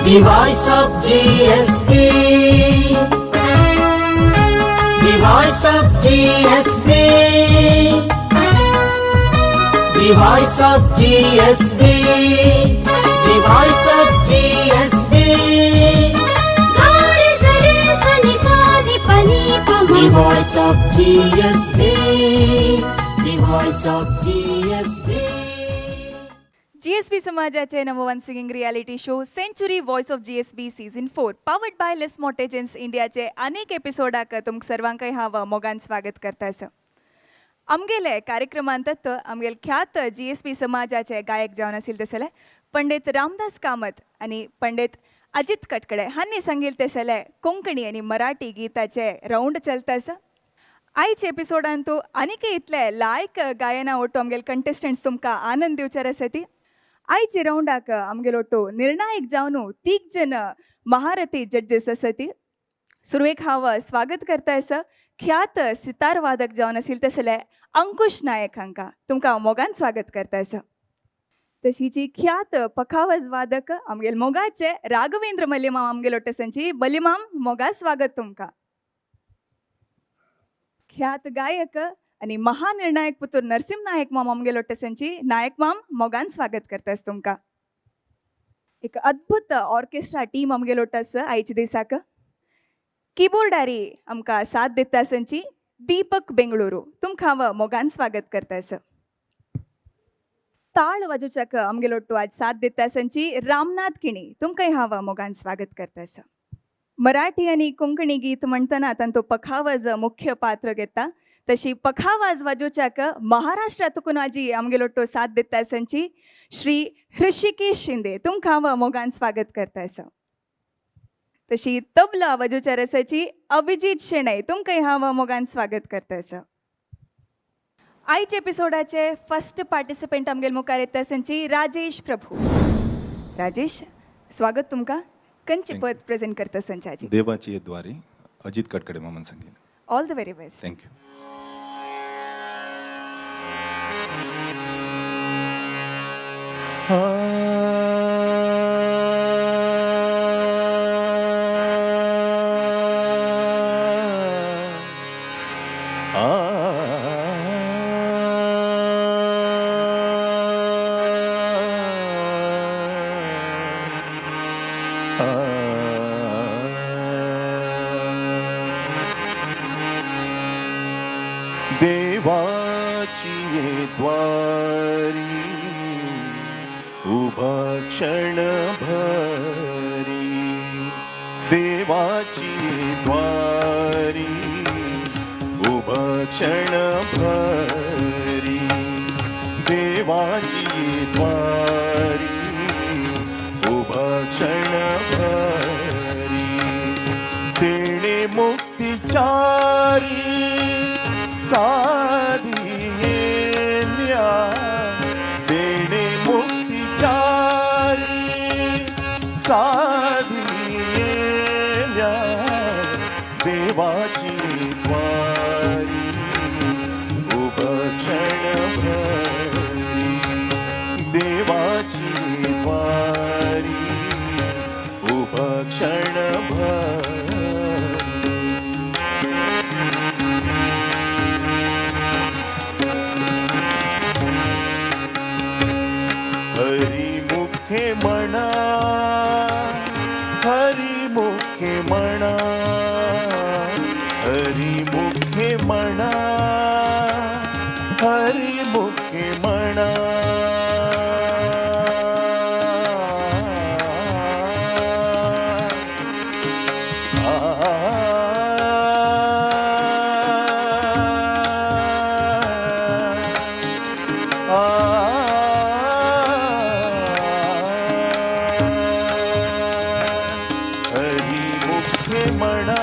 The voice of GSB. The voice of GSB. The voice of GSB. The voice of GSB. गा रे स रे स नि सा नि प नि प म. The voice of GSB. The voice of GSB. GSB समाजाचे number one singing reality show Century Voice of GSB season 4 powered by less मॉटेजन्स इंडियाचे अनेक एपिसोडाक तुमकां सर्वांकय हांव मोगान स्वागत करता आसा. आमगेले कार्यक्रमांत आमगेले ख्यात जीएसबी समाजाचे गायक जावन आशिल्ले तसले पंडित रामदास कामत आनी पंडित अजित कटकडे हांणी सांगिल्ले तसले कोंकणी आनी मराठी गीताचे रावंड चलता आसा. आयच्या एपिसोडान तूं आनीकय इतले लायक गायना ಒಟ್ಟು आमगेले कंटेस्टंट्स तुमकां आनंद दिवचार आसा ती. आयच्या रावंडाक आमगेलो ಒಟ್ಟು निर्णायक जावन तीग जण महारथी जड्जीस आसा ती. सुरवेक हांव स्वागत करता आसा ख्यात सितार वादक जावन आशिल्ले तसले अंकुश नायक हांकां. तुमकां हांव मोगान स्वागत करता आसा. तशीची ख्यात पखावज वादक आमगेल मोगाचे राघवेंद्र मल्यमाम आमगेल ಒಟ್ಟಸಂಚಿ. मल्यमाम, मोगा स्वागत तुमकां. ख्यात गायक आणि महानिर्णायक पुतूर नरसिंह नायक माम आमगेल ಒಟ್ಟಸಂಚಿ. नायक माम, मोगान स्वागत करतास तुमकां. एक अद्भुत ऑर्केस्ट्रा टीम आमगेल ಒಟ್ಟस आयच्या दिसाक. कीबोर्डारी आमकां साथ दिता संची दीपक बेंगळुरू. तुमकां हांव मोगान स्वागत करतास. ताळ वाजोवच्याक आमगेल ಒಟ್ಟು आज साथ दिता संची रामनाथ किणी. तुमकांय हांव मोगान स्वागत करतास. मराठी आणि कोंकणी गीत म्हणटना तांचो पखावज मुख्य पात्र घेता. तशी पखावाज वाजोवच्याक महाराष्ट्रातून आजी आमगेल ಒಟ್ಟು साथ दिता संची श्री हृषिकेश शिंदे. तुमकां हांव मोगान स्वागत करता. तशी तबला वाजोवच्या रसाची अभिजीत शेणै. तुमकां हांव मोगान स्वागत करता. आयच्या एपिसोडाचे फर्स्ट पार्टिसिपेंट आमगेल मुखार येता संची राजेश प्रभू. राजेश, स्वागत तुमकां. कंचे Thank पद प्रेझेंट करता संचाजी? देवाची द्वारी, अजित कटकडे मामन संगीत. All the very best. Thank you. देवाची द्वारी उभा क्षण भरी, देवाची द्वारी उभा क्षण भरी, देवाची द्वारी उभा क्षण भरी, देणे मुक्ती चारी साधियेन्या, देणे मुक्ती चारी साधियेन्या, देवाची द्वारी उभक्षण भरी, देवाची द्वारी उभक्षण भरी. हरिमुखे म्हणा, हरिमुखे म्हणा, हरिमुखे म्हणा, हरिमुखे म्हणा. हरिमुखे म्हणा,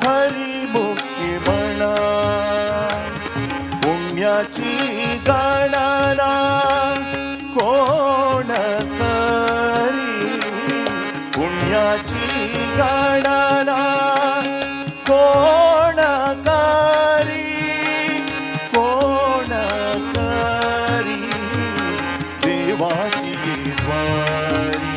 हरिमुखे म्हणा, पुण्याची गणना कोण करी, पुण्याची गणना कोण करी, कोण करी, देवाची द्वारी.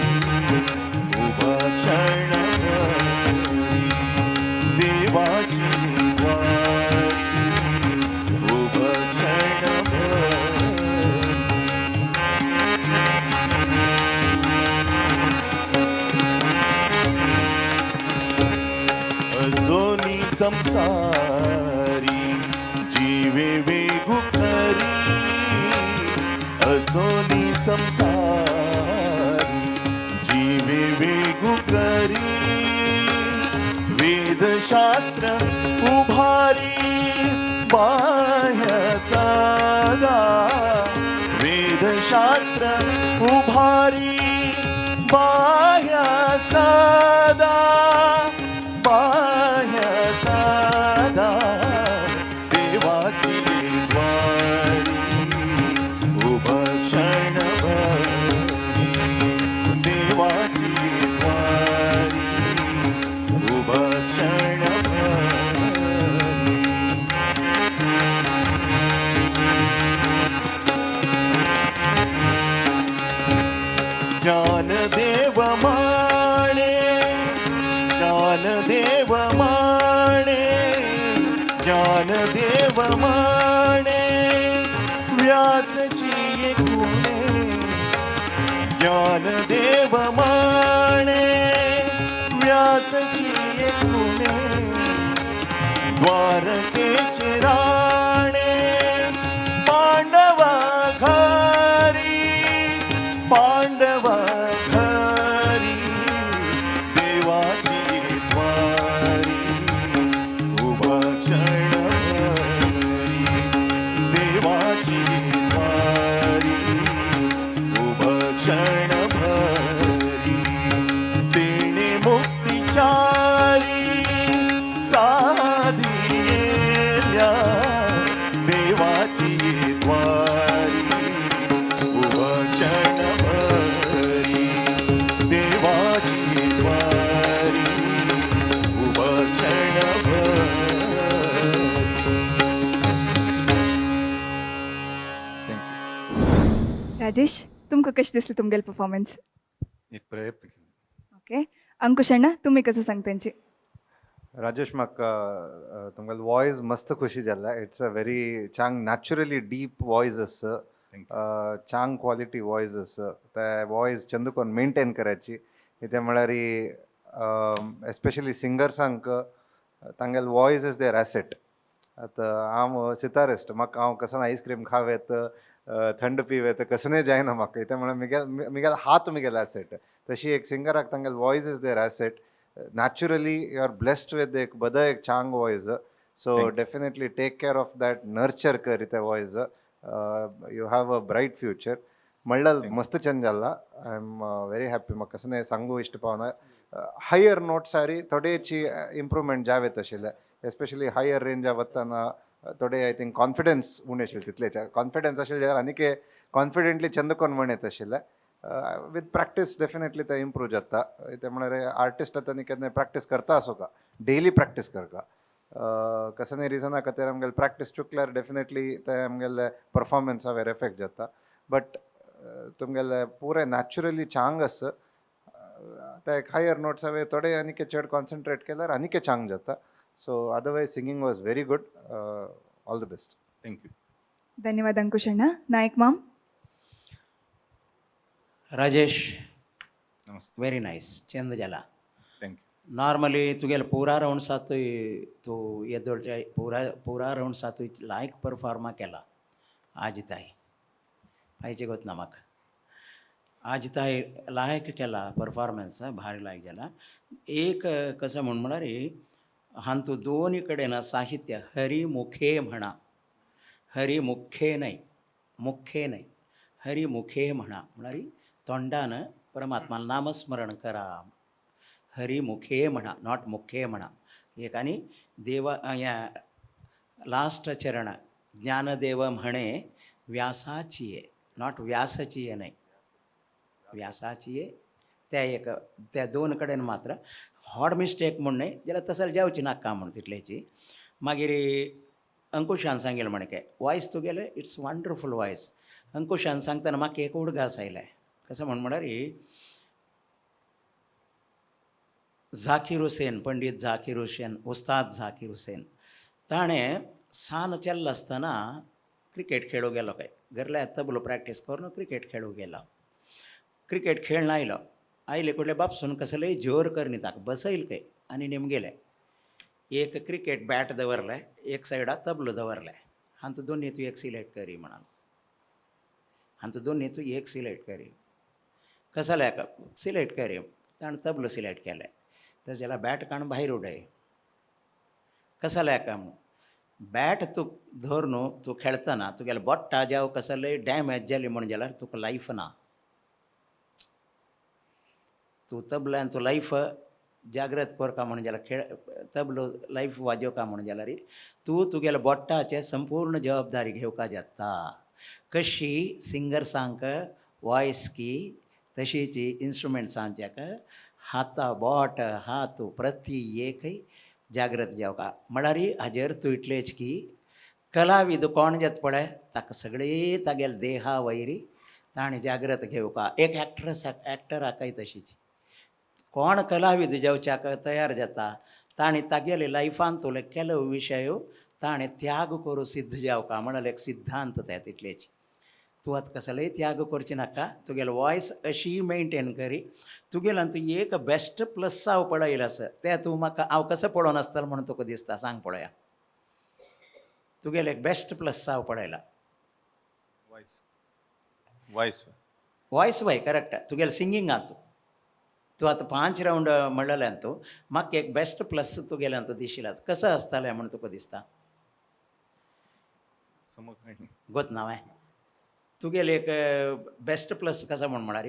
संसारी जीवे वेगु करी असोनी संसारी जीवे वेगु करी वेदशास्त्र उभारी बाह्य सदा वेदशास्त्र उभारी बाह्य सदा बाह्य सदा देवाची द्वारी उभक्षण देवाची द्वारी उभक्षण ज्ञानदेव माणे ज्ञानदेव माणे ज्ञानदेव माणे व्यासची कुणे ज्ञानदेव माणे व्यासची कुणे द्वारकेचे राणे पांडवा घरी पांडवा घरी देवाची द्वारी उभा क्षण देवाची द्वारी उभा क्षण भरी तेणे मुक्तिचारी साधिल्या देवाची द्वारी उभा क्षण भरी देवाची द्वारी उभा क्षण भरी. Thank you. Rajesh, तुमकां कशें दिसलें तुमगेलें परफॉर्मन्स? एक प्रयत्न केलो. ओके, अंकुश अण्णा, तुमी कसं सांगता तेंची? राजेश, म्हाका तुमगेलो वॉयस मस्त खुशी जाला. It's a very चांग नॅचरली डीप वॉयस आसा. चांग क्वालिटी वॉयस आसा. ते वॉयस चंद कोन मेंटेन करायची कितें म्हळ्यार एस्पेशली सिंगर्सांक तांगेले वॉयस is there asset. आतां हांव सितारिस्ट, म्हाका हांव कसन आयस्क्रीम खावेत, थंड पिवेत, कसने जायना म्हाका. कितें म्हळ्यार म्हगेलो हात म्हगेलो एसेट. तशी एक सिंगराक तांगेले voice is their asset. Naturally you are blessed with एक बद एक चांग voice, so Thank you. Definitely take care of that, nurture कर ते voice. You have a bright future. म्हणल्यार Thank you. मस्त चेंज जाला. I am very happy. म्हाका कसं सांगू इश्ट पावना. हायर नोट्स सारी थोडेची इम्प्रूवमेंट जावेत आशिल्लें, एस्पेशली हायर रेंजा वतना थोडे I think confidence उणें आशिल्लें. तितलेच कॉन्फिडन्स आशिल्लें जाल्यार आनीक कॉन्फिडंटली चंद कोन म्हणत आशिल्लें. विथ प्रॅक्टीस डेफिनेटली ते इम्प्रूव जाता. ते म्हळ्यार आर्टिस्ट आतां न्ही केन्ना प्रॅक्टीस करता आसोका, डेली प्रॅक्टीस करता. कसं रिजना खातीर आमगेले प्रॅक्टीस चुकल्यार डेफिनेटली ते आमगेले परफॉर्मन्सा वयर एफेक्ट जाता. बट तुमगेले पुरे नॅचरली चांग आसा. ते एक हायर नोट्सा वयर थोडे आनीक चड कॉन्सन्ट्रेट केल्यार आनीक चांग जाता. So otherwise singing was very good. All the best. Thank you. धन्यवाद अंकुश अण्णा. नायक माम. राजेश. नमस्ते. वेरी नायस, चंद जाला. Thank you. Normally तुगेले पुरा रावंड्सातूय तूं येदोळच्या पुरा पुरा रावंड्सातूय लायक परफॉर्मा केला. आजिताय पाहिजे गोत ना म्हाका आजिताय लायक केला परफॉर्मन्स, भारी लायक जाला. एक कसं म्हण म्हळ्यार हांतू दोनूय कडेन साहित्य हरिमुखे म्हणा, हरिमुखे न्हय, मुखे न्हय, हरिमुखे म्हणा म्हळ्यार तोंडान परमात्मा नामस्मरण करा. हरिमुखे म्हणा, not मुखे म्हणा. एक आनी देवा ह्या लास्ट चरण ज्ञानदेव म्हणे व्यासाचिये, not व्यासचिये न्हय, व्यासाचिये. त्या एक त्या दोन कडेन मात्र हॉड मिस्टेक म्हूण न्हय जाल्यार तसो जावची नाका म्हूण तितल्याची. मागीर अंकुशान सांगेल म्हणके वॉयस तुगेलें it's wonderful voice. अंकुशान सांगतना म्हाका एक उडगास आयलें. कसं म्हण म्हळ्यार झाकीर हुसेन, पंडीत झाकीर हुसेन, उस्ताद झाकीर हुसेन, ताणें सान चेल्लो आसतना क्रिकेट खेळूंक गेलो खंय. घरल्या तबलो प्रॅक्टीस करून क्रिकेट खेळूंक गेलो. क्रिकेट खेळून आयलो. आयले कुडले बापसून कसलेय जोर करनी ताका बसयल खंय आनी निमगेले, एक क्रिकेट बॅट दवरलें, एक सायडा तबलो दवरलें. हांतू दोनी तूं एक सिलेक्ट करी म्हणान, हांतू दोनी तूं एक सिलेक्ट करी. कसलें सिलेक्ट करी, ताणें तबलो सिलेक्ट केलें. तशें जाल्यार बॅट काडून भायर उडय. कसलें काम, बॅट तूं धर न्हू, तूं खेळतना तुगेलें बोट्टा जावं कसलें डॅमेज जाली म्हण जाल्यार तुका लायफ ना. तूं तबल्यान तूं लायफ जाग्रत करता म्हण जाल्यार, खेळ तबलो लायफ वाजोवका म्हण जाल्यार तूं तुगेल्या बोट्टाचें संपूर्ण जबाबदारी घेवपा जाता. कशी सिंगर्सांक वॉयस की तशीच इन्स्ट्रुमेंट्सांच्याक हाता बोट हात प्रति एकय जाग्रत जावका. म्हळ्यार हाजेर तूं इतलेंच की कलाविद कोण जाता पळय ताका सगळी तागेले देहा वयरी ताणें जाग्रत घेवका. एक एक्ट्रस एक्टराकय तशीच, कोण कलाविद जावच्याक तयार जाता ताणें तागेले लायफांतले केलो विशय ताणें त्याग करूं सिद्ध जावका. म्हळ्यार एक सिद्धांत ते तितलेच. तूं आतां कसलेय त्याग करचे नाका, तुगेलो वॉयस अशी मेनटेन करी. तुगेल्यान तूं एक बेस्ट प्लस हांव पळयला आसा तें तूं म्हाका हांव कसो पळोवन आसतलो म्हणून तुका दिसता, सांग पळोवया. तुगेलें एक बेस्ट प्लस हांव पळयला. वॉयस वॉयस वॉयस वय करेक्ट. तुगेलें सिंगिंगांत तूं आतां 5 रावंड म्हणलेलें तूं म्हाका एक बेस्ट प्लस तुगेल्यान तूं दिशिल्ला कसो आसतालें म्हूण तुका दिसता? समज. गोत ना हांवें तुगेलें एक बेस्ट प्लस कसो म्हूण म्हळ्यार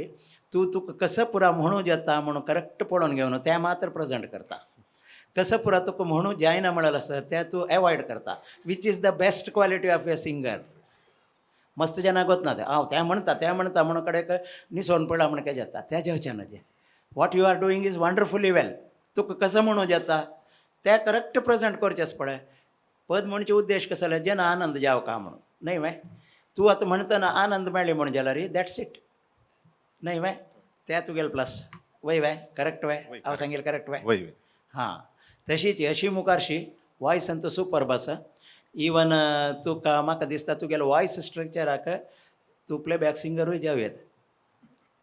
तूं तुका कसो पुरा म्हणू जाता म्हणून करेक्ट पळोवन घेवन तें मात्र प्रेजेंट करता. कसो पुरा तुका म्हणू जायना म्हळ्यार आसा तें तूं एवॉयड करता, which is the best quality of a singer. मस्त जाणां गोत ना तें हांव तें म्हणटा तें म्हणटा म्हणून कडेक निसोवन पडला म्हण काय जाता तें जावचें ना. जें what you are doing is wonderfully well. तुका कसो म्हणू जाता तें करेक्ट प्रेजेंट करचें आसा पळय. पद म्हणचे उद्देश कसो जाल्यार जेन्ना आनंद जावका म्हणून न्हय वे. तूं आतां म्हणटना आनंद मेळ्ळी म्हण जाल्यार that's it न्हय वे. तें तुगेलें प्लस वय वे करेक्ट वे, हांव सांगेल करेक्ट वे. वय वय. हां तशीच अशी मुखारशी वॉयस तूं सुपर्ब आसा. इवन तुका म्हाका दिसता तुगेलें वॉयस स्ट्रक्चराक तूं प्लेबॅक सिंगरूय जावं येत.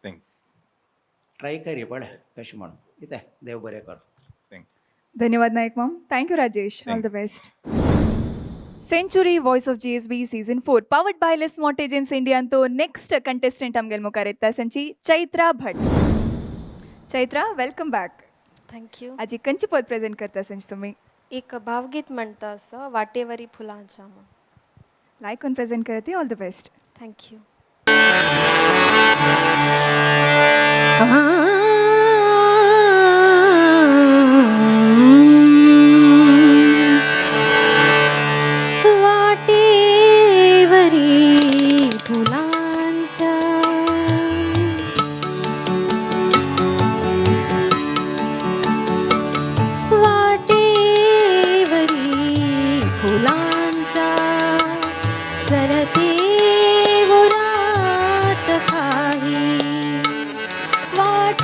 Thank you. Try करी पळय कशें म्हणून कितें. देव बरें कर. Thank you. धन्यवाद Naik ma'am. Thank you Rajesh, all the best. Century voice of GSB season 4 powered by Les Mortgages इंडियांतो next contestant आमगेल मुखार येता संची Chaitra Bhat. Chaitra, welcome back. Thank you. आजी कंची पद प्रेझेंट करता संच तुम्ही? एक भावगीत म्हणता असं, वाटेवरी फुलांच्या म्हणून. लायकून प्रेझेंट करते. All the best. Thank you. वाटेवरी फुलांच्या, वाटेवरी फुलांचा, सरते उरात काही. वाटेवरी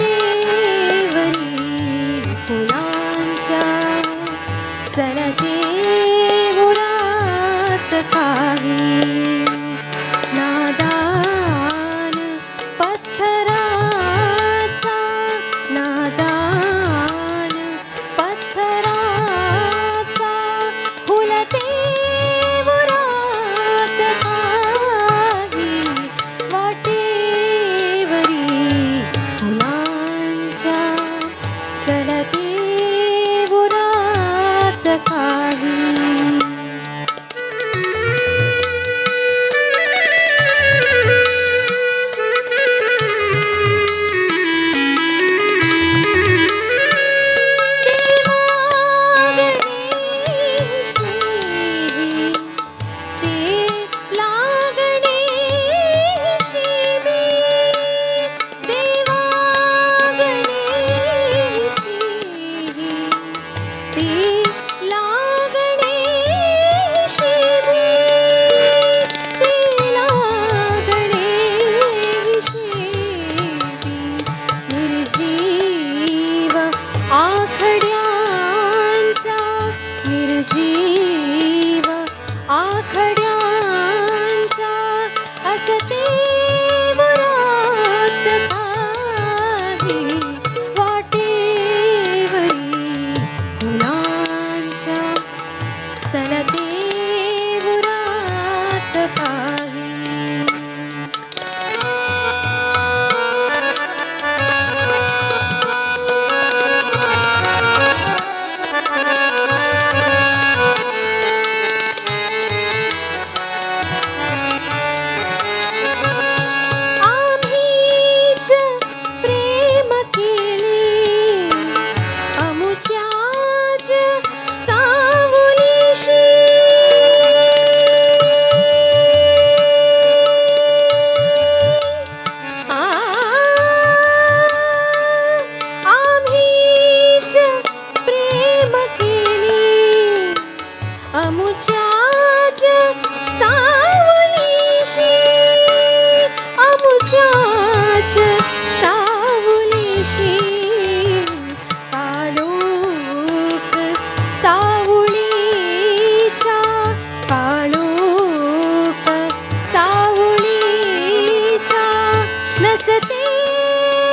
सलते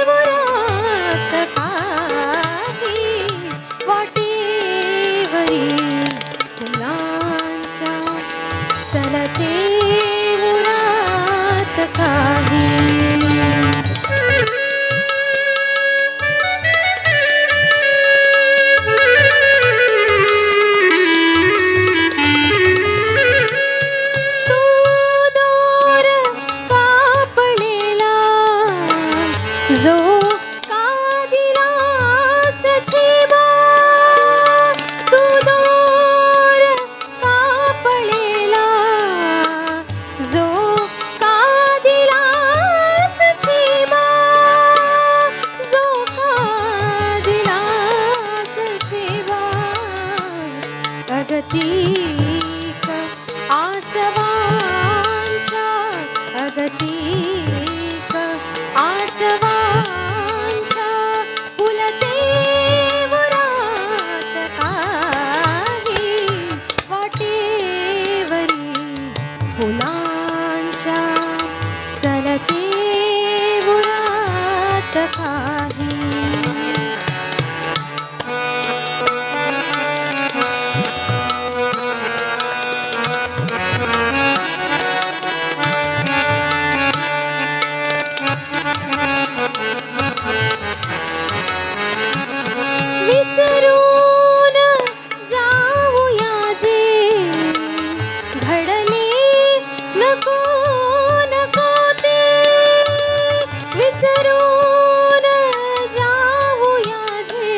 उरात काही वाटेवरी फुलांच्या सलते उरात काही. तू दोर कापलेला जो का दिलास झेबा, तू दोर कापलेला जो का दिलास झेबा, जो का दिलास झेबा, अगतिक आसवांच्या, अगतिक आसवांच्या फुलते उरात काही वाटेवरी फुलांच्या सलते उरात काही. विसरून जाऊया जे घडले नको नको ते, विसरून जाऊया जे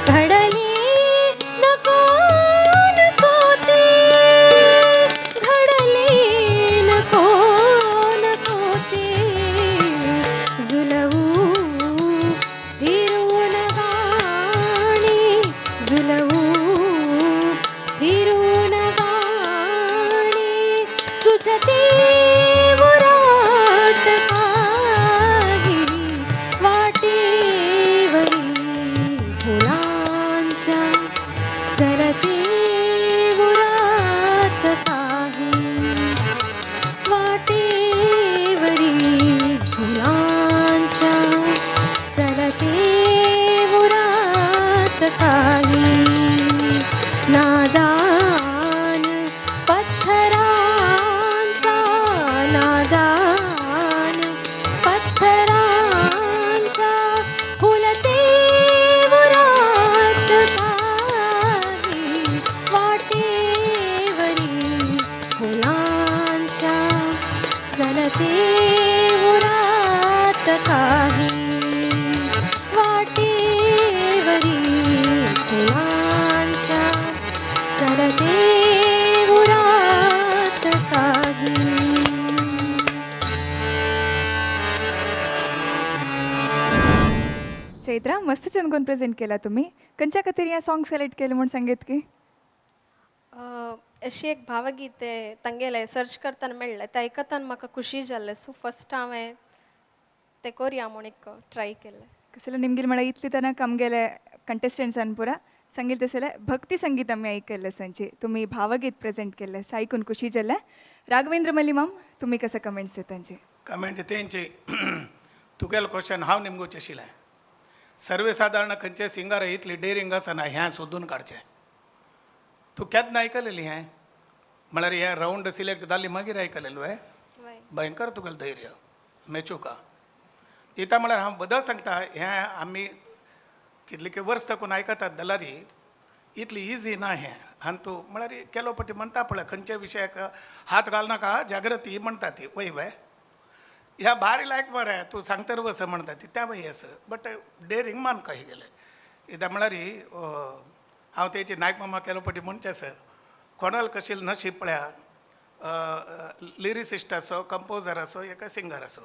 घडले नको नको ते, घडले नको नको ते, झुलवू फिरून गाणी, झुलवू फिरून गाणी, सुचते उरात काही वाटेवरी फुलांच्या सरते उरात काही वाटेवरी फुलांच्या सरते उरात काही. नादान पत्थरांचा, नादान पत्थरांचा फुलते उरात काही वाटेवरी फुलांच्या सलते उरात काही वाटेवरी फुलांच्या सलते उरात काही. चैत्रा, मस्त चंदगोन प्रेझेंट केला तुम्ही. कंच्या खातीर ह्या सॉंग सिलेक्ट केलें म्हूण सांगेत की? अशी एक भावगीत तांगेलें सर्च करतना मेळ्ळें, तें आयकतना म्हाका खुशी जाल्लें. सो फस्ट हांवें तें करया म्हूण एक ट्राय केलें. कसलं निमगेल म्हळ्यार इतली तरांक आमगेले कंटेस्टंट्सान पुरा सांगील तसले भक्ती संगीत आमी आयकल्लें. संचे तुमी भावगीत प्रेझेंट केल्लें, आयकून खुशी जालें. राघवेंद्र मलिमाम, तुमी कसं कमेंट्स दितांचे? कमेंट तेंचे, तुगेलो क्वेश्चन हांव निमगोचें आशिल्लें. सर्वेसाधारण खंयचे सिंगर इतली डेरिंग आसना हें सोदून काडचें. तूं केन्ना आयकलेली हें? म्हळ्यार हें रावंड सिलेक्ट जाली मागीर आयकलेलो वे? वय. भयंकर तुगेलें धैर्य मेचुका इता. म्हळ्यार हांव बदल सांगता, हें आमी कितले वर्स तकून आयकतात जाल्यार इतली इजी ना हें. आनी तूं म्हळ्यार केलो पटी म्हणटा पळय, खंयच्या विशयाक हात घालनाका जागृती म्हणटा ती, वय वय, ह्या भारी लायक मरे तूं सांगतर वस म्हणटा ती त्या वय आसा. बट डेरींग मानका ही गेलें कित्याक म्हळ्यार हांव तेची नायक मामा केलो पटी म्हणचें सर, कोणाल कशी नशीब पळया, लिरिसिस्ट आसो, कंपोजर आसो, एका सिंगर आसो,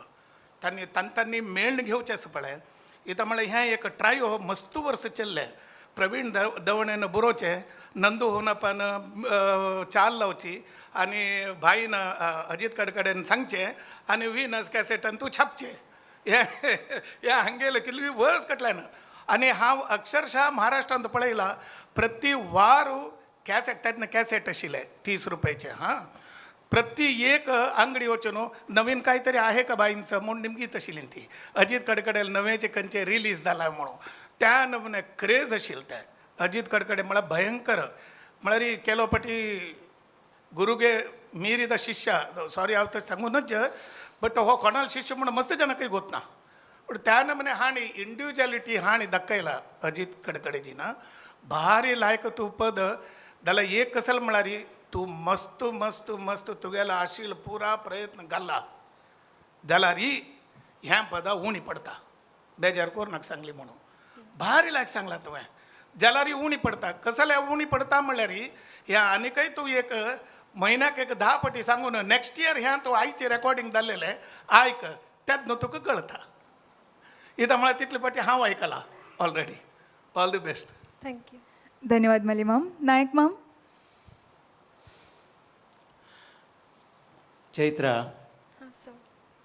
तांणी तांनी मेळ्ण घेवचें आसा पळय. इतां म्हळ्यार हें एक ट्रायो मस्तू वर्स चल्लें. प्रवीण दवणेन बरोवचें, नंदू होनप्पान चाल लावची आनी भाईन अजीत कडकडेन सांगचें आनी विनस कॅसेटान तूं छापचें. हें हें हांगेलें कितली वर्स कटल्यान. आनी हांव अक्षरशः महाराष्ट्रांत पळयलां, प्रति वार कॅसेट, तेन्ना कॅसेट आशिल्ले 30 रुपयाचे. हां, प्रति एक आंगडी वचून नवीन काहीतरी आहे का बाईंचं म्हणून निमगी तशी ती अजित कडकडे नवेचे कंचे रिलीज झाला म्हणून त्या नमुने क्रेज असेल त्या अजित कडकडे मला भयंकर म्हळ्यार केलो पटी गुरुगे मीरिद शिष्य सॉरी हांव तें सांगूनच बट हो कोणाल शिष्य म्हणून मस्त जनाकय गोत ना पण त्या नमुने हाणी इंडिविज्युअलिटी हाणी दाखयला अजित कडकडेजी ना भारी लायक तूं पद जाल्यार एक कसल म्हळ्यार तूं मस्त मस्त मस्त तुगेलो आशिल पुरा प्रयत्न घाला जाल्यार ह्या पदां उणी पडता बेजार कोर नाका सांगली म्हणून भारी लायक सांगला तुवें जाल्यार उणी पडता कसल्या उणी पडता म्हणल्यार ह्या आनीकय तूं एक म्हयन्याक एक 10 पटी सांगून नेक्स्ट इयर ह्या तूं आयचें रेकॉर्डिंग जाल्लेलें आयक तेन्ना तुका कळता इतां म्हळ्यार तितले पटी हांव आयकलां already. All the best. Thank you. धन्यवाद मली माम. नायक माम. चैत्रा, हां सर.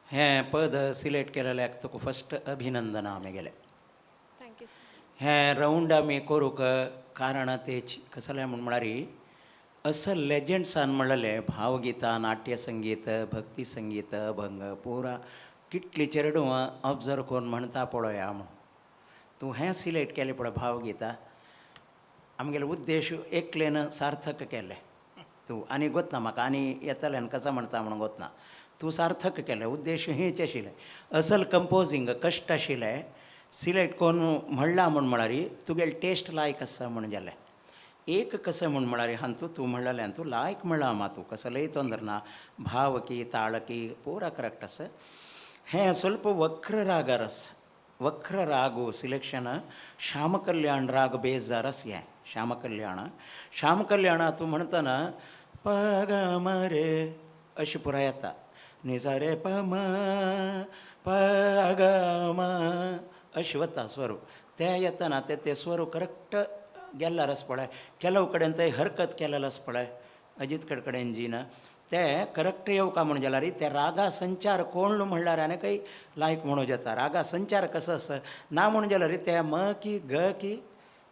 हें पद सिलेक्ट केलेल्याक तुका फस्ट अभिनंदन आमी गेलें. Thank you sir. हें रावंड आमी करूंक कारण तेच कसलें म्हूण म्हळ्यार असल लेजंड्सान म्हणलेलें भावगितां, नाट्यसंगीत, भक्ती संगीत, अभंग पुरा कितली चेरडुवां ऑब्जर्व करून म्हणटा पळोवया म्हूण तूं हें सिलेक्ट केलें पळय भावगितां आमगेलो उद्देश एकलेन सार्थक केलें तूं आनी गोतना म्हाका आनी येतल्यान कसां म्हणटा म्हणून गोतना तूं सार्थक केलें उद्देश हेच आशिल्लें असल कंपोजींग कश्ट आशिल्लें सिलेक्ट करून म्हणलां म्हूण म्हळ्यार तुगेलें टेस्ट लायक आसा म्हूण जालें एक कसं म्हूण म्हळ्यार हांतू तूं म्हणलेलें तूं लायक म्हणलां मा तूं कसलेंय तोंदर ना भाव की ताळ की पुरा करेक्ट आसा. हें ಸ್ವಲ್ಪ वक्र रागार आसा. वक्र रागो सिलेक्शन श्यामकल्याण राग बेजार आसा. हें श्यामकल्याण श्यामकल्याण तूं म्हणटना प ग म रे अशें पुराय येता निजा रे प म प ग म अशें वता स्वरूप ते येतना ते ते स्वरूप करेक्ट गेल्ल्यार आसा पळय ಕೆಲವು कडेन थंय हरकत केलेलो आसा पळय अजीत कडकडेन जीन ते करेक्ट येवका म्हूण जाल्यार ते रागा संचार कोण म्हणल्यार आनी काही लायक म्हणू जाता रागा संचार कसो आसा ना म्हूण जाल्यार ते म की ग की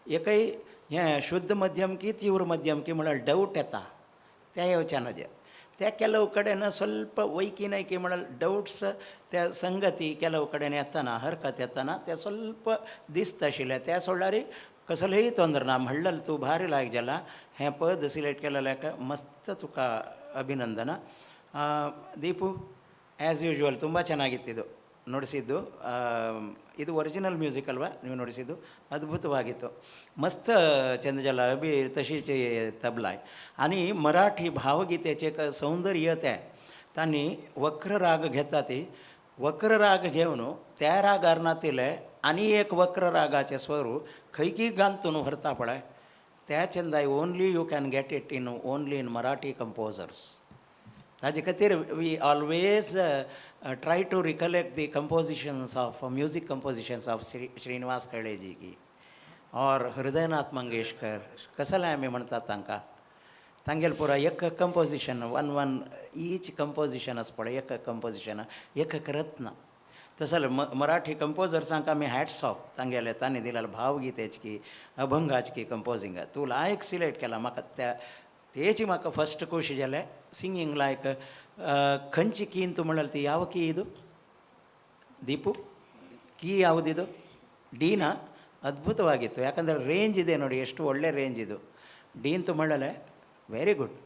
एकय हें शुद्ध मध्यम की तीव्र मध्यम की म्हळ्यार डावट येता त्या येवच्या नजे त्या ಕೆಲವು कडेन ಸ್ವಲ್ಪ वैकी नैकी म्हळ्यार डावट्स त्या संगती ಕೆಲವು कडेन येतना हरकत येतना ते ಸ್ವಲ್ಪ दिसता आशिल्लें त्या सोडल्यार कसलेंय ತೊंದರೆ ना. म्हणलें तूं भारी लायक जाला हें पद सिलेक्ट केलेल्याक मस्त तुका ಅಭಿನಂದನ. ದೀಪು, ಆ್ಯಸ್ ಯೂಶುವಲ್ ತುಂಬ ಚೆನ್ನಾಗಿತ್ತಿದು ನುಡಿಸಿದ್ದು. ಇದು ಒರಿಜಿನಲ್ ಮ್ಯೂಸಿಕ್ ಅಲ್ವಾ ನೀವು ನುಡಿಸಿದ್ದು? ಅದ್ಭುತವಾಗಿತ್ತು, मस्त चंद जाला. अभी तशीच तबलाय आनी मराठी भावगीतेचें एक सौंदर्य तें तांणी वक्र राग घेता ती वक्र राग घेवन त्या रागार नातिले आनी एक वक्र रागाचें स्वरूप खंयकी गांतून व्हरता पळय त्या चंदाय only you can get it in only in Marathi composers. ताजे खातीर we always try to recollect the compositions of music compositions of Shrinivas Kaleji की और हृदयनाथ मंगेशकर. कसलें आमी म्हणटात तांकां तांगेलें पुराय एक composition one one each composition आसा पळय एक कंपोजिशन एक एक रत्न. तसो मराठी कंपोजर्सांक आमी हॅट्स ऑफ तांगेले तांणी दिलेले भावगीतेच की अभंगाच की कंपोजींग तूं लायक सिलेक्ट केला. म्हाका त्या तेची म्हाका फस्ट खोशी जालें. सिंगींग लायक खंयची कीन तूं म्हणल्यार ती ಯಾವ ಕೀ ಇದು ದೀಪು? ಕೀ ಯಾವುದಿದು? ಡಿನಾ? ಅದ್ಭುತವಾಗಿತ್ತು. ಯಾಕಂದರೆ ರೇಂಜ್ ಇದೆ ನೋಡಿ, ಎಷ್ಟು ಒಳ್ಳೆ ರೇಂಜ್ ಇದು. ಡಿ ಅಂತ म्हणलें ವೆರಿ ಗುಡ್.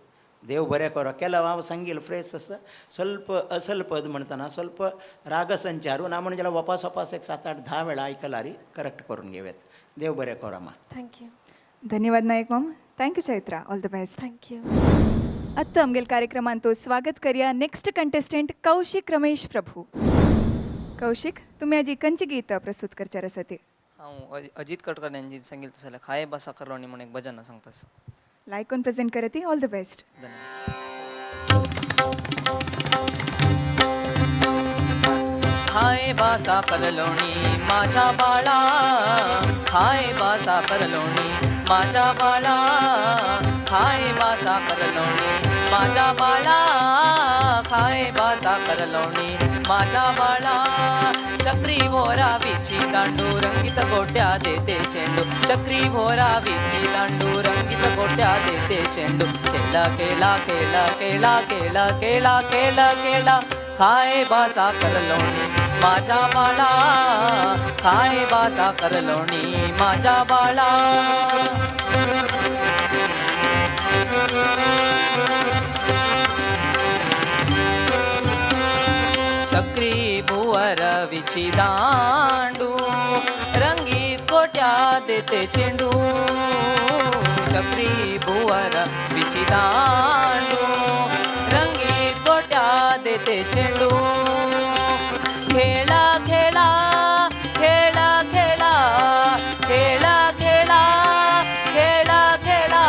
ದೇವ್ ಬರೆಯೋರು ಕೆಲವು ಸಂಗೀಲ್ ಫ್ರೇಸಸ್ ಸ್ವಲ್ಪ असल्प ಅದು म्हणताना ಸ್ವಲ್ಪ राग संचारू ना म्हणजे वापस वापस एक 7-8-10 वेळा ऐकला री करेक्ट करून घेऊयात. देव बरे करो. Thank you. धन्यवाद नायक माम. Thank you Chaitra, all the best. Thank you. आत्ता आमगेल कार्यक्रमांत स्वागत करूया नेक्स्ट कंटेस्टंट कौशिक रमेश प्रभू. कौशिक, तुम्ही आज खंयची गीत प्रस्तुत करचार आसा ती? हांव अजित कडकर यांची संगीत जाल्यार खाये बसा करलोणी म्हणून एक भजन सांगता. लायकून प्रेझेंट करती. All the best. धन्यवाद. खाये बासा करलोणी माझ्या बाळा, खाये बासा करलोणी माझ्या बाळा, खाये बासा करलोणी माझ्या बाळा, खाये बासा करलोणी माझ्या बाळा. चक्री भोरावीची दांडू रंगीत गोट्या देते चेंडू, चक्री भोरावीची दांडू रंगीत गोट्या देते चेंडू. केला केला केला केला केला केला केला केला, खाए बा साखर लोणी माझ्या बाळा, खाए बा साखर लोणी माझ्या बाळा. चक्री भुवर विची दांडू रंगीत गोट्या देते चेंडू, चक्री भुवर विची दांडू रंगीत गोट्या देते चेंडू. खेळा खेळा खेळा खेळा खेळा खेळा खेळा खेळा,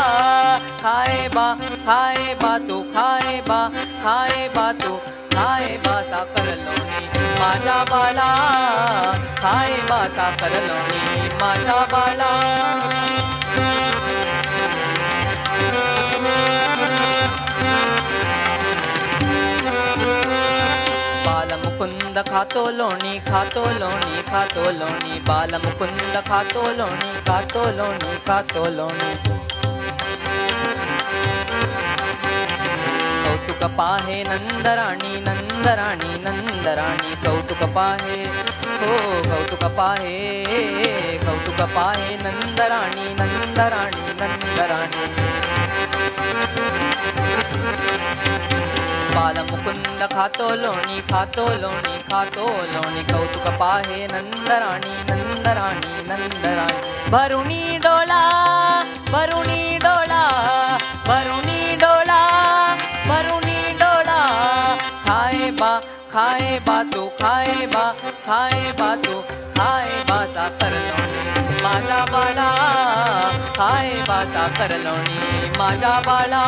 खाए बा खाए बा तू खाए बा खाए बा तू खाए बा साखर लोणी माझ्या बाळा, खाए बा साखर लोणी माझ्या बाळा. बालमुकुंद खातो लोणी खातो लोणी खातो लोणी, बालमुकुंद खातो लोणी खातो लोणी खातो लोणी. कौतुक पाहे नंदराणी नंदराणी नंदराणी, कौतुक पाहे हो कौतुक पाहे, कौतुक पाहे नंदराणी नंदराणी नंदराणी. बालमुकुंद खातो लोणी खातो लोणी खातो लोणी, कौतुक पाहे नंदराणी नंदराणी नंदराणी. भरुणी डोळा भरुणी डोळा भरुणी डोळा भरुणी डोळा, खाए बा खाए बा तू खाए बा खाए बा तू खाए बा साखर लोणी माझ्या बाळा, खाए बा साखर लोणी माझ्या बाळा.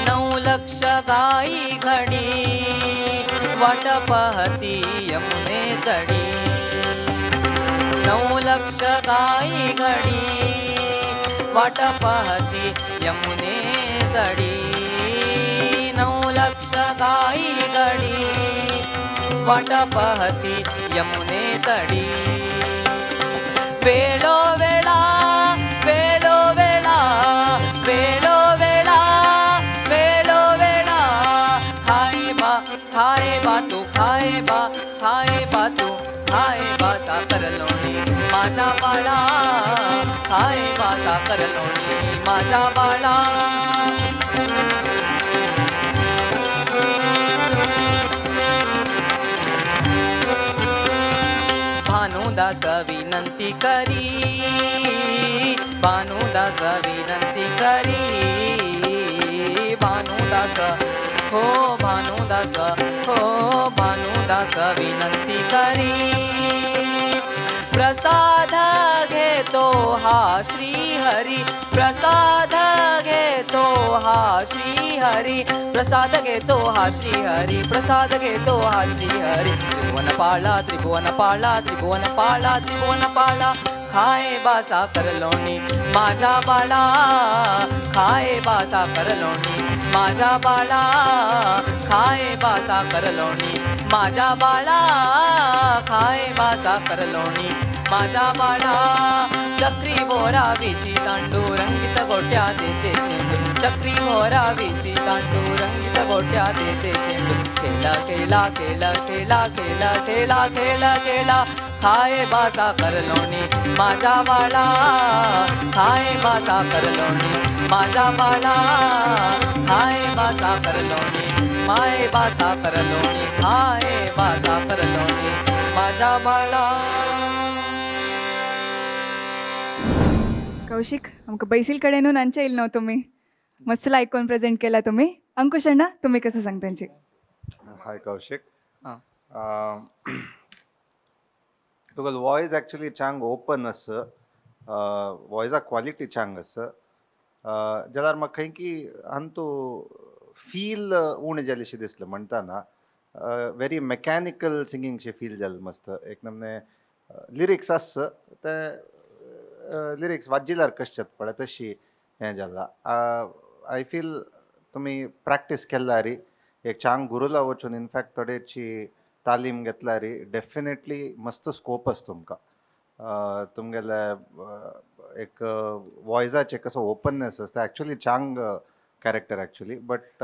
9 लक्ष गाई घडी वाट पाहती यमुने तडी, 9 लक्ष गाई घडी वाट पाहती यमुने तडी, 9 लक्ष गाई घडी वाट पाहती यमुने तडी. वेळो वेळा वेळो वेळा वेळो वेळा वेळो वेळा, खाए बा खाए बा तू खाए बा खाए बा तू खाए बा साखर लोणी माझ्या बाळा, खाए बा साखर लोणी माझ्या बाळा. भानुदास विनंती करी भानुदास विनंती करी, भानुदास हो भानुदास हो भानुदास विनंती करी. प्रसाद घेतो हा श्रीहरी, प्रसाद घेतो हा श्रीहरी, प्रसाद घेतो हा श्रीहरी, प्रसाद घेतो हा श्रीहरी. त्रिभुवन पाळा त्रिभुवन पाळा त्रिभुवन पाळा त्रिभुवन पाळा, खाए बा साखर लोणी माझ्या बाळा, खाए बा साखर लोणी माझ्या बाळा, खाए बा साखर लोणी माझ्या बाळा, खाए बा साखर लोणी माझ्या बाळा. चक्री भोरावीची दांडू रंगीत गोट्या देते चेंडू, चक्री भोरावीची दांडू रंगीत गोट्या देते चेंडू. खेळा खेळा खेळा खेळा खेळा खेळा खेळा खेळा, खाए बा साखर लोणी माझ्या बाळा, खाए बा साखर लोणी माझ्या बाळा, खाए बा साखर लोणी माए बा साखर लोणी, खाए बा साखर लोणी माझ्या बाळा. कौशिक, आमकां बैसील कडेनून नांचे येयल न्हू तुमी, मस्त आयकून प्रेझेंट केला तुम्ही. अंकुश अण्णा, तुम्ही कसं सांगतांची? हाय कौशिक. हां. तुका वॉयस एक्चुअली चांग ओपन आस, वॉयसा क्वालिटी चांग आस, जाल्यार म्हाका खंय की अंतू फील उणें जालेशें दिसलें म्हणटाना, व्हेरी मेकॅनिकल सिंगींग शें फील जालें मस्त. एक नमने लिरिक्स आस ते लिरिक्स वाजिल्यार कशें जाता पळय तशी हें जाला. I feel तुमी प्रॅक्टीस केल्यारी, एक चांग गुरुला वचून इनफॅक्ट थोडेची तालीम घेतल्यारी डेफिनेटली मस्त स्कोप आसा तुमकां. तुमगेले एक वॉयसाचें कसो ओपननेस आसता, एक्चुली चांग कॅरेक्टर एक्चुली, बट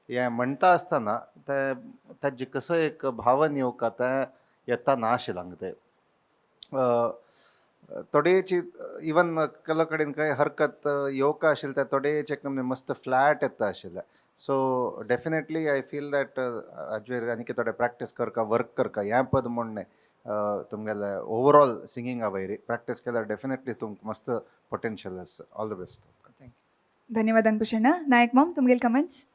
हें म्हणटा आसतना तें ताजी कसो एक भावन येवका तें येता ना आशिल्लें हांगा तें. थोडेची इवन केलो कडेन खंय हरकत येवका आशिल्लें तें थोडेच एक मस्त फ्लॅट येता आशिल्लें. So definitely I feel that हाजेर आनीक थोडे प्रॅक्टीस करका, वर्क करका. हें पद म्हूण न्हय, तुमगेले ओवरऑल सिंगिंगा वयर प्रॅक्टीस केल्यार डेफिनेटली तुमकां मस्त पोटेन्शियल आसा. All the best. Thank you. धन्यवाद अंकुश अण्णा. नायक माम, तुमगेले कमेंट्स?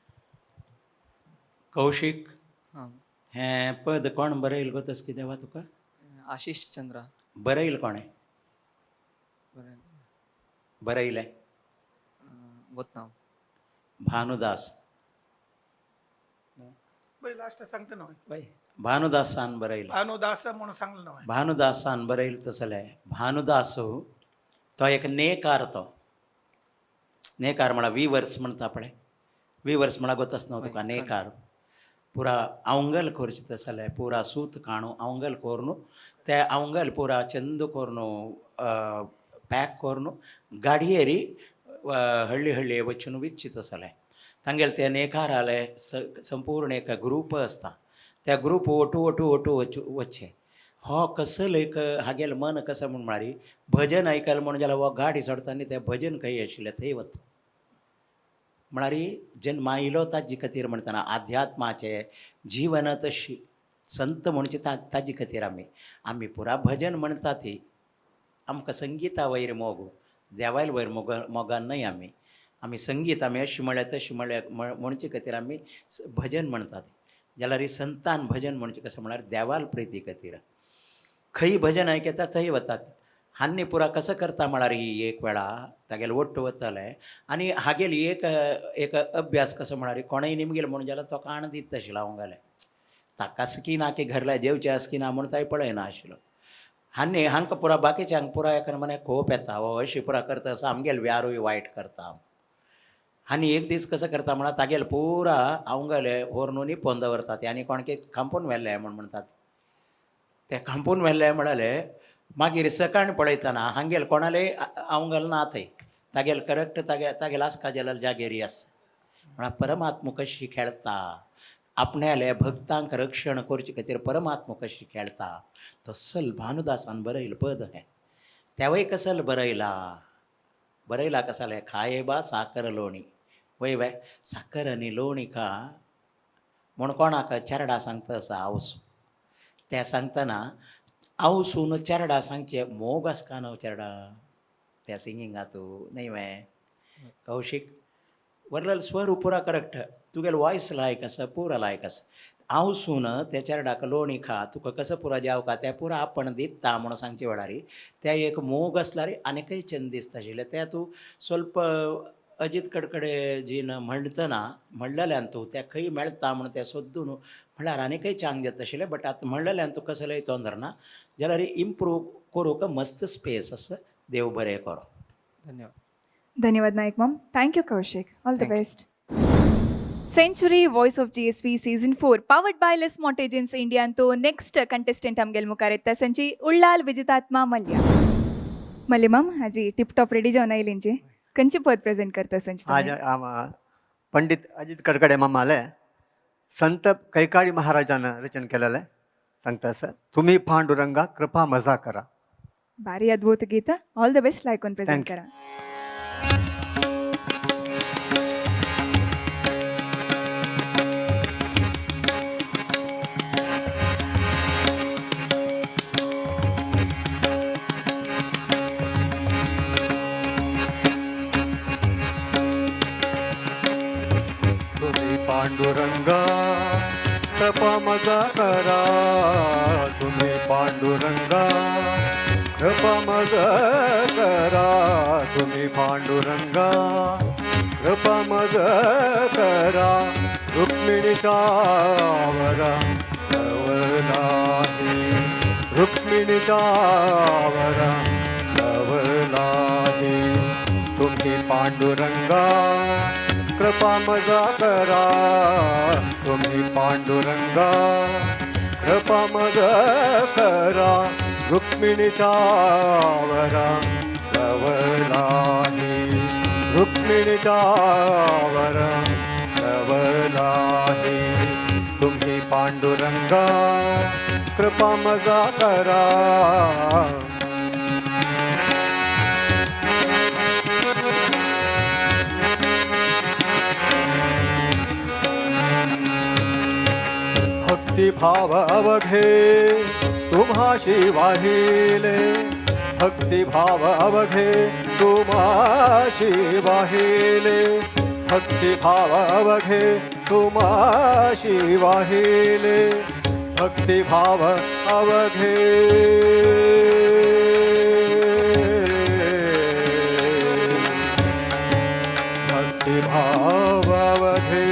कौशीक, हां. हें पद कोण बरयल गो तस कितें वा तुका? आशिष चंद्रा. बरयल कोणें? बरें. बरयलें? गोत ना. भानुदास. पळय, लास्ट सांगता न्हय. वय, भानुदासान बरयलें. भानुदास म्हणून सांगलें न्हय. भानुदासान बरयलें तसलें. भानुदास तो एक नेकार, तो नेकार म्हळ्यार विवर्स म्हणटा पळय, विवर्स म्हळ्यार गोतस न्हू तुका? नेकार पुरा अवंगल कोरचें तसलें, पुरा सूत काणू अवंगल कोरनू, ते अवंगल पुरा चंद कोरनू पॅक कोरनू गाडयेरी हळ्ळी हळ्ळी वचून विकचे तसलें. तांगेले ते नेकाराले संपूर्ण एक ग्रूप आसता, त्या ग्रूप ओटू ओटू ओटू वच वचचे. हो कसल एक हागेलें मन कसं म्हूण म्हळ्यार भजन आयकलें म्हूण जाल्यार हो गाडी सोडता आनी तें भजन खंय आशिल्लें थंय वता. म्हळ्यार जेन्ना मायलो ताजे खातीर म्हणटना आध्यात्माचें जीवन तशी संत म्हणचे ताजे खातीर आमी आमी पुरा भजन म्हणटा ती. आमकां संगिता वयर मोग, देवायल वयर मोग मोगान न्हय. आमी आमी संगीत आमी अशें म्हळ्यार तशें म्हळ्यार म्हणचे खातीर आमी भजन म्हणटात. जाल्यार संतान भजन म्हणचें कसें म्हळ्यार देवाल प्रिती खातीर खंय भजन आयकता थंय वतात. हान्नी पुरा कसो करता म्हळ्यार ही एक वेळा तागेले वट्ट वतले आनी हागेली एक एक अभ्यास कसो म्हळ्यार कोणूय निमगेल म्हणून जाल्यार तो काण दीत आशिल्लो. हांव ताका आसकी ना की घरल्या जेवचें आसकी ना म्हूण ताय पळयना आशिल्लो. हान्नी हांकां पुरा बाकीच्यांक पुरा एका मनाक खोप येता, हो अशी पुरा करता असो आमगेले व्यारूय वायट करता. आनी एक दीस कसो करता म्हळ्यार तागेले पुरा हांवगेले व्हरून निपोवन दवरतात आनी कोणके खांपून व्हेले म्हूण म्हणटात. ते खांपून व्हेले म्हळ्यार मागीर सकाळ पळयतना हांगेल कोणाले हांवगेल ना थंय, तागेल करेक्ट तागे तागेल आसका जाल्यार जागेरी आसा. म्हळ्यार परमात्मा कशी खेळता आपणाले भक्तांक रक्षण करचे खातीर, परमात्मा कशी खेळता तसल भानुदासान बरयल पद हें. तेवय कसल बरयला, बरयला कसाले खाये बा साकर लोणी, वय वय साकर आनी लोणी खा म्हूण कोणाक चेरडा सांगता आसा आवसू. ते सांगतना आवसून चेरडा सांगचे मोग आसका न्हू चेरडा त्या सिंगिंगातू न्हय वे? कौशीक, वरलेल स्वर पुरा करेक्ट, तुगेलो वॉयस लायक आसा, पुरा लायक आसा. आवसून त्या चेरडाक लोणी खा तुका कसो पुरा जेव का तें पुरा आपण दिता म्हणून सांगचे वेळार त्या एक मोग आसल्यार आनीकय चंद दिसता आशिल्लें. तें तूं स्वल्प अजीत कडकडे जीन म्हणटना म्हणलेल्यान तूं त्या खंय मेळटा म्हूण तें सोदून म्हणल्यार आनीकय चांग जाता आशिल्लें. बट आतां म्हणलेल्यान तूं कसलेय तोंदर ना जाल्यार इम्प्रूव करूंक मस्त स्पेस आसा. देव बरें करो. धन्यवाद. धन्यवाद Naik ma'am. Thank you Kaushik. All the Thank you. Best. Century voice of GSB season 4 powered by Les Mortgages इंडियांतो next contestant आमगेल मुखार येता संची उಳ್ಳाल विजितात्मा मल्ल्या. मल्ले माम, हाजी टिप टॉप रेडी जावन आयलींची. खंयची पद प्रेझेंट करता संची? आज पंडित अजित कडकडे मामाले संत कैकाडी महाराजानं रचन केलेलं सांगता सर, तुम्ही पांडुरंगा कृपा मजा करा. भारी अद्भुत गीत. All the best. लायकून प्रेझेंट Thank you. करा. तुम्ही पांडुरंगा कृपा मजा करा, तुम्ही पांडुरंगा कृपा मजा करा, तुम्ही पांडुरंगा कृपा मजा करा, रुक्मिणीचा वरा नाही, रुक्मिणीचा वरा नाही, तुम्ही पांडुरंगा. पांडुरंगा कृपा मजा करा, तुम्ही पांडुरंगा कृपा मज करा, रुक्मिणीच्या वरा लवलाही, रुक्मिणीच्या वरा लवलाही, तुम्ही पांडुरंगा कृपा मजा करा. भक्तिभाव अवघे तुम्हाशी वाहिले, भक्तिभाव अवघे तुम्हाशी वाहिले, भक्तिभाव अवघे तुम्हाशी वाहिले, भक्तिभाव अवघे, भक्तिभाव अवघे,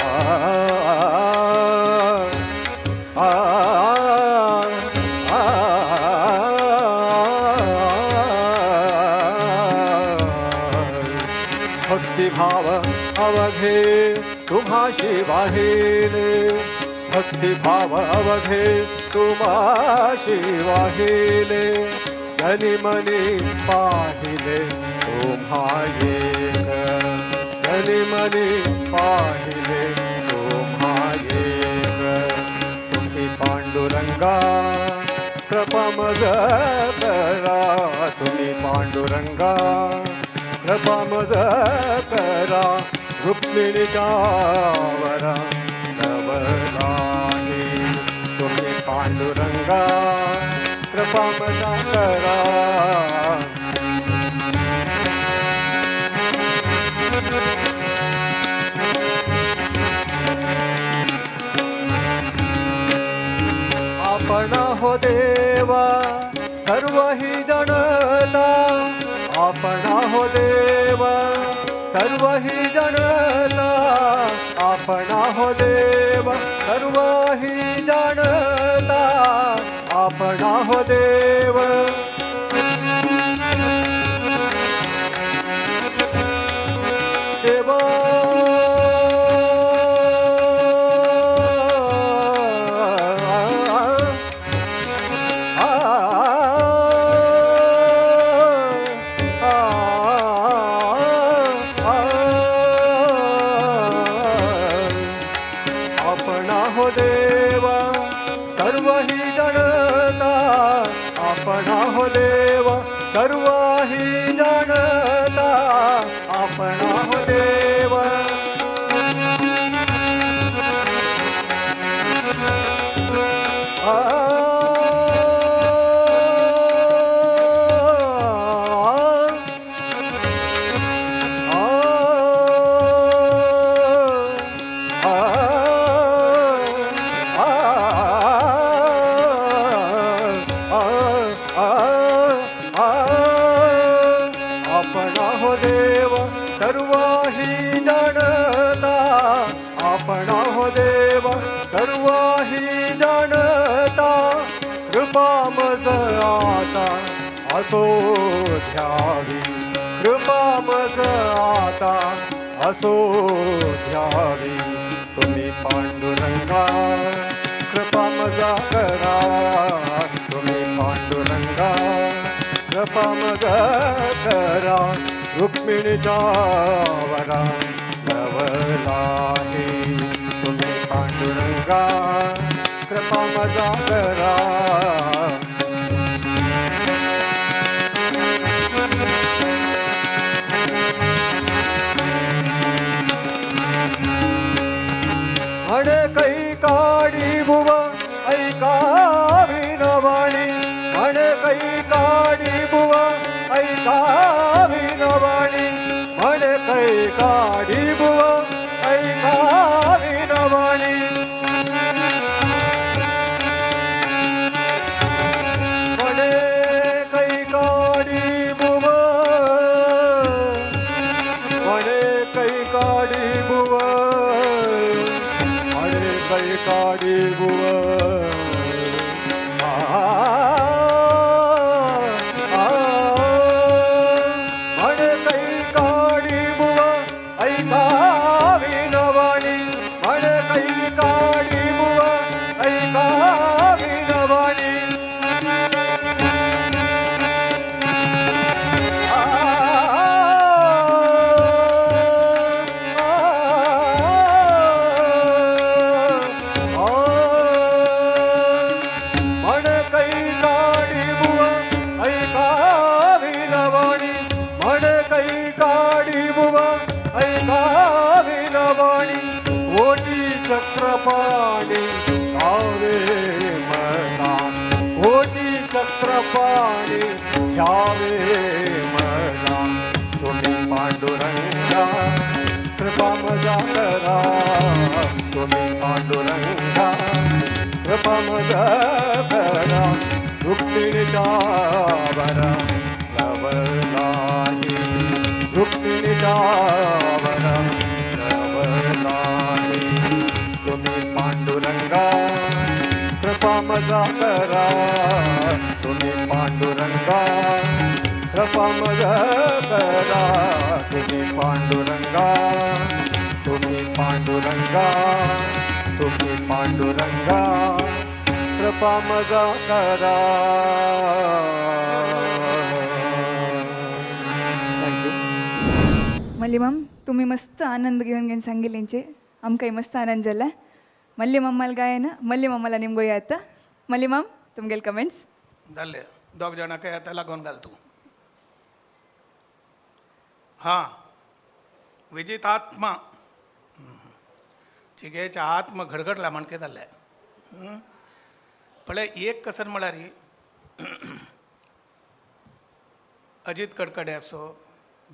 आ आ आ भक्तिभाव अवघे तुम्हाशी वाहिले, भक्तिभाव अवघे तुम्हाशी वाहिले, जनी मनी पाहिले तुम्हा एक, जनी मनी पाहिले तुम्हा एक, तुम्ही पांडुरंगा कृपा मज करा, तुम्ही पांडुरंगा कृपा मज करा, रुक्मिणीच्या वरा लवलाही, तुम्ही पांडुरंगा कृपा मज करा. आपण हो देवा सर्व ही जाणता, आपण हो देवा सर्व ही जाणता, आपण हो देवा सर्व ही जाणता, आपण हो देव, देवा आपण हो देवा सर्व ही जाणता, आपण हो देवा सर्व ही जाणता, आपण हो देवा, आ आ आ आ आपण हो देव सर्व ही जाणता, आपण हो देव सर्व ही जाणता, कृपा मज आता असो ध्यावी, कृपा मज आता असो ध्यावी, तुम्ही पांडुरंगा कृपा मजा करा, तुम्ही पांडुरंगा कृपा मजा करा, रुक्मिणीच्या वरा लवलाही, तुम्ही पांडुरंगा कृपा मजा करा. म्हणे कै काडी बुवा ऐकावी नवाणी, म्हणे कै काडी बुवा ऐकावी नवाणी, म्हणे कै काडी बुवा ऐकावी नवाणी, म्हणे कै काडी बुवा, म्हणे कै काडी बुवा, म्हणे कै काडी बुवा, आ आ म्हणे पाणी घ्यावे मजा, कोटी चक्रपाणी घ्यावे मजा. तुम्ही पांडुरंगा कृपा मजा करा, तुम्ही पांडुरंगा कृपा मजा करा. रुक्मिणीचा वर लवलाही, रुक्मिणीचा वर लवलाही. तुम्ही पांडुरंगा कृपा मजा करा, तुम्ही पांडुरंगा कृपा मजा करा. तुम्ही पांडुरंगा, तुम्ही पांडुरंगा, तुम्ही पांडुरंगा कृपा मजा करा. Thank you. मल्लीमाम, तुम्ही मस्त आनंद घेऊन घेऊन सांगितलेंचे, आमकांय मस्त आनंद जाला. मल्ली गायन मल्ली मामाला निमगोया आता. मल्ली माम, तुमगेले कमेंट्स. जालें, दोग जाणांकय आतां लागून घाल तूं. हां, विजितात्मा चिगेच्या आत्म घडघडला म्हणके जालें. पळय, एक कसन म्हळ्यार अजीत कडकडे आसो,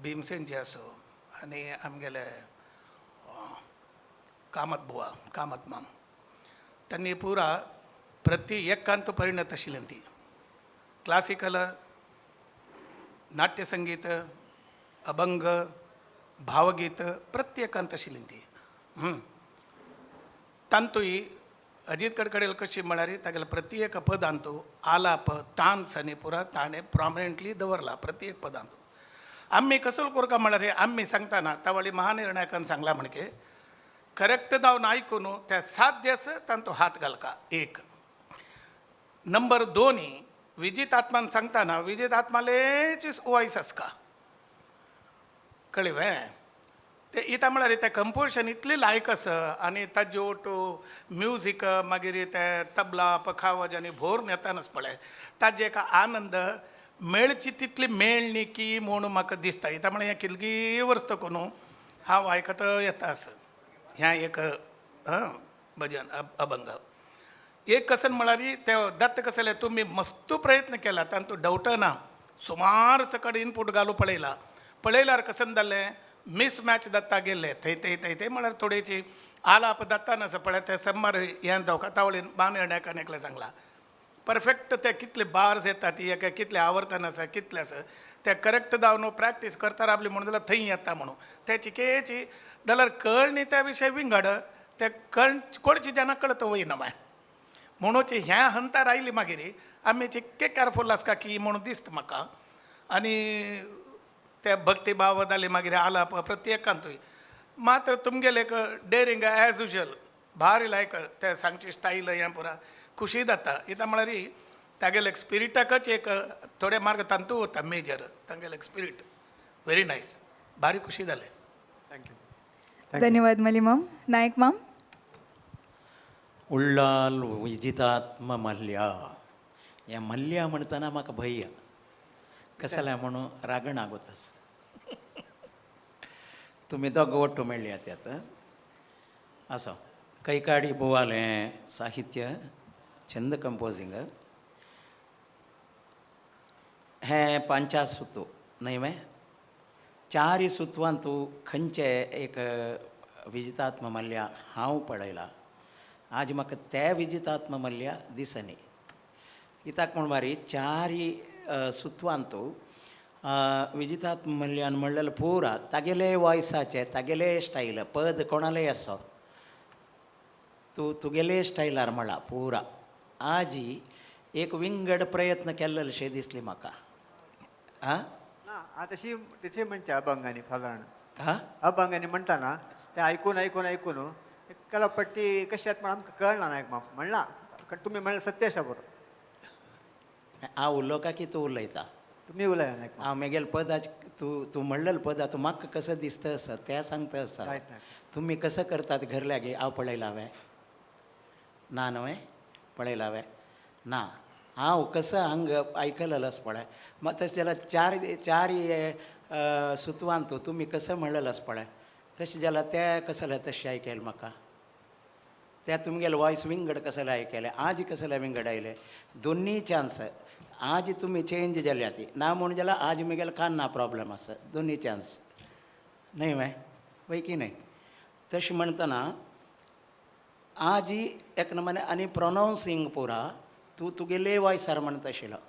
भीमसेनजी आसो आनी आमगेले कामत बुवा, कामत माम, त्यांनी पुरा प्रति एकांत परिणत आशिल्लें ती क्लासिकल, नाट्यसंगीत, अभंग, भावगीत प्रत्येकांत आशिल्लीं ती. तांतूय अजीत कडकडेल कशी म्हळ्यार तागेले प्रत्येक पदांतू आलाप, तान सनी पुरा ताणें प्रॉमिनंटली दवरला प्रत्येक पदांतू. आमी कसो कोरका म्हळ्यार आमी सांगतना तावळी महानिर्णायकान सांगला म्हणके करेक्ट जावन आयकून त्या साध्यस तांतू हात घालका. एक नंबर दोनी, विजित आत्मान सांगतना विजित आत्मालेच वॉयस आसका, कळ्ळी वे? ते इता म्हळ्यार तें कंपोजिशन इतलें लायक आसा आनी ताजे ओटू म्युजीक, मागीर ते तबला पखावज आनी भोर येतानाच पळय ताजे एक आनंद मेळची तितली मेळणी की म्हूण म्हाका दिसता. इता म्हळ्यार हें कितली वर्स तकून हांव आयकत येता आसा हें एक भजन अभंग. एक कसन म्हळ्यार ते दत्त कसले तुमी मस्त प्रयत्न केला, तातूंत डावट ना. सुमार सकट इनपूट घालू पळयला. पळयल्यार कसन जालें, मिसमॅच जाता गेल्ले थंय थंय थंय थंय. म्हळ्यार थोडेची आलाप जाता आसा पळय, ते सम्मार हें जावका तावळीन बान एकलें सांगला परफेक्ट. ते कितले बार्स येता ती एक कितले आवर्तन आसा, कितले आसा ते करेक्ट जावन प्रॅक्टीस करता रावली म्हणून जाल्यार थंय येता म्हणून ते चिकेची जाल्यार कळणी त्या विशय विंगड ते कळ कोणची जेन्ना कळत वयना मागीर. म्हणून ह्या हंतार आयली मागीर आमी चिक्के कॅरफूल आसता की म्हणून दिसता म्हाका. आनी ते भक्तिभाव जाले, मागीर आलाप प्रत्येकांतूय मात्र तुमगेले एक डेरिंग एज युजल भारी लायक. ते सांगची स्टायल हें पुरा खुशी जाता. कित्याक म्हळ्यार तागेले एक स्पिरिटाकच एक थोडे मार्ग तांतू वता मेजर तांगेले स्पिरीट व्हेरी नायस. भारी खुशी जालें. Thank you. धन्यवाद मलिमाम. नायक माम. उल्लाल विजितात्म मल्ल्या, हे मल्ल्या म्हणटना म्हाका भंय कसल्या म्हणून रागण आगोत. तुमी दोग ಒಟ್ಟು मेळ्ळी आतां आसा. कैकाडी बुवालें साहित्य छंद कंपोजिंग हें पांचा सुतू न्हय वे चारी सुत्वांतू खंयचे एक विजितात्म मल्ल्या हांव पळयला. आज म्हाका ते विजितात्म मल्ल्या दिसनी. कित्याक म्हूण मारी चारी सुत्वांतू विजितात्म मल्ल्यान म्हणलेलें पुरा तागेले वॉयसाचे, तागेले स्टायल. पद कोणालेय आसो, तूं तुगेले स्टायलार म्हळा पुरा. आजी एक विंगड प्रयत्न केल्लेशें दिसली म्हाका. आं. ना, तशी तशी म्हणचे अभंगांनी सादारण हां. अभंगांनी म्हणटाना ते आयकून आयकून आयकून कलापट्टी कशी आसा म्हण आमकां कळना. नायक माम म्हणला तुमी म्हणलें सत्य आसा बरो. हांव उलोवका की तूं उलयता? तुमी उलया नायक माम. हांव मेगेल पदाच तूं तूं म्हणलेलें पद आतां म्हाका कसं दिसता आसा तें सांगता आसा. रायट नायक. तुमी कसं करतात घर लागी हांव पळयला हांवें ना न्हय पळयला हांवें ना. हांव कसं हांग आयकलेलें आसा पळय. मात तशें जाल्यार चार चार सुत्वान तुमी कसं म्हणलेलें आसा पळय, तशें जाल्यार तें कसं जाल्यार तशें आयकल म्हाका. त्या तुमगेले वॉयस विंगड कसले आयकले, आज कसले विंगड आयले. दोन्ही चान्स आज तुमी चेंज जाल्या ती ना म्हूण जाल्यार आज मुगेले कान ना प्रॉब्लम आसा. दोन्ही चान्स न्हय वय वय की न्हय? तशें म्हणटना आजी एक नमने आनी प्रोनावन्सिंग पुरा तूं तुगेले वॉयसार म्हणटा आशिल्लो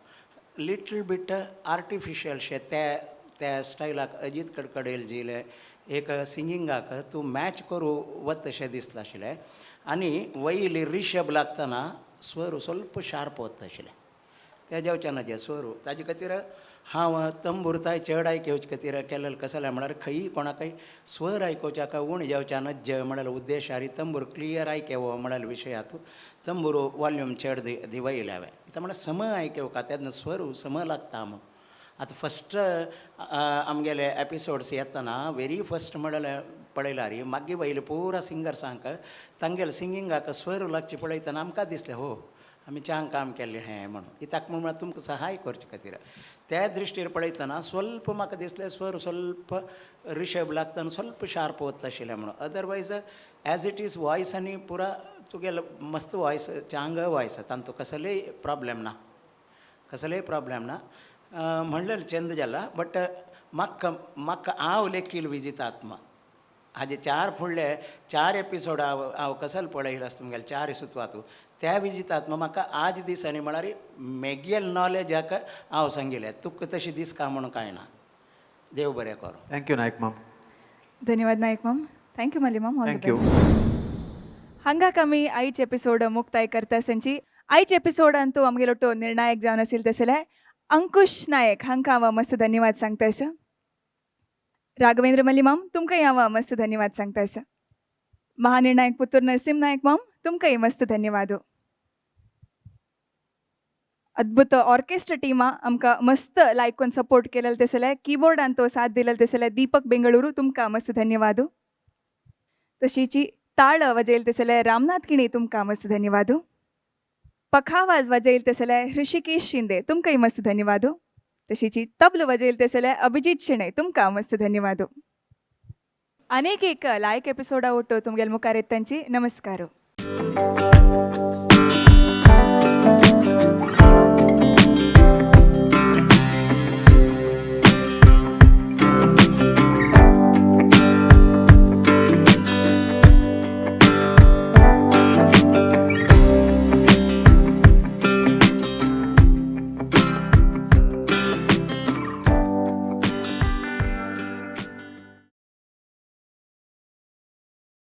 लिटल बीट आर्टिफिशियल शें. त्या त्या स्टायलाक अजीत कडकडेल जिले एक सिंगिंगाक तूं मॅच करूं वता अशें दिसता आशिल्लें. आनी वयली रिशब लागतना स्वर स्वल्प शार्प वता आशिल्लें. त्या जावचें ना जे स्वर ताजे खातीर हांव तंबूर ताय चड आयकोवचे खातीर केलेलें कसलें म्हळ्यार खंयी कोणाकय स्वर आयकोवच्याक उणें जावचें नज्ज म्हळ्यार उद्देश आनी तंबूर क्लियर आयकेवो म्हळ्यार विशयात तंबूर वॉल्यूम चड दिवयले हांवें. कित्याक म्हळ्यार सम आयकेवका तेन्ना स्वर सम लागता म्हूण. आतां फस्ट आमगेले एपिसोड्स येतना वेरी फस्ट म्हळ्यार पळयल्यार मागीर वयले पुरा सिंगर्सांक तांगेले सिंगिंगाक स्वर लागचे पळयतना आमकां दिसलें हो आमी चांग काम केल्लें हें म्हणून. कित्याक म्हूण तुमकां सहाय करचे खातीर त्या दृश्टीर पळयतना स्वल्प म्हाका दिसलें स्वर स्वल्प रिशब लागतना स्वल्प शार्प वता आशिल्लें म्हणून. Otherwise as it is voice आनी पुरा तुगेलो मस्त वॉयस, चांग वॉयस, तांतू कसलेय प्रॉब्लेम ना, कसलेय प्रॉब्लेम ना म्हणलें चंद जाला. बट म्हाका म्हाका हांव लेखील विजितात्मा हाजे चार फुडले चार एपिसोड हांव हांव कसल पळयला आसता तुमगेले चार सुतवातू त्या विजितात्मा म्हाका आज दिसांनी म्हळ्यार मेगेल नॉलेजाक हांव सांगिल्लें तुका तशें दिसका म्हणून कांय ना. देव बरें करूं. Thank you Naik माम. धन्यवाद नायक माम. Thank you मली माम. All the thank you. Best. हांगाक आमी आयचे एपिसोड मुक्ताय करता संची. आयचे एपिसोडांतू आमगेलो निर्णायक जावन आशिल्ले तसले अंकुश नायक हांकां हांव मस्त धन्यवाद सांगता आसा. राघवेंद्र मल्ली माम तुमकांय हांव मस्त धन्यवाद सांगता आसा. महानिर्णायक पुत्तूर नरसिंह नायक माम तुमकांय मस्त धन्यवाद. अद्भुत ऑर्केस्ट्रा टीमा आमकां मस्त लायक सपोर्ट केलेले तसले कीबोर्डान तो साथ दिलेले तसले दीपक बेंगळुरू तुमकां मस्त धन्यवाद. तशीची ताळ वाजयल तसले रामनाथ किणी तुमकां मस्त धन्यवाद. पखावाज वाजयल तसले ऋषिकेश शिंदे तुमकांय मस्त धन्यवाद. तशीची तबल वाजयल तसले अभिजीत शेणै तुमकां मस्त धन्यवाद. अनेक एक लायक एपिसोडा ಒಟ್ಟು तुमगेल मुखार येत तांची. नमस्कार.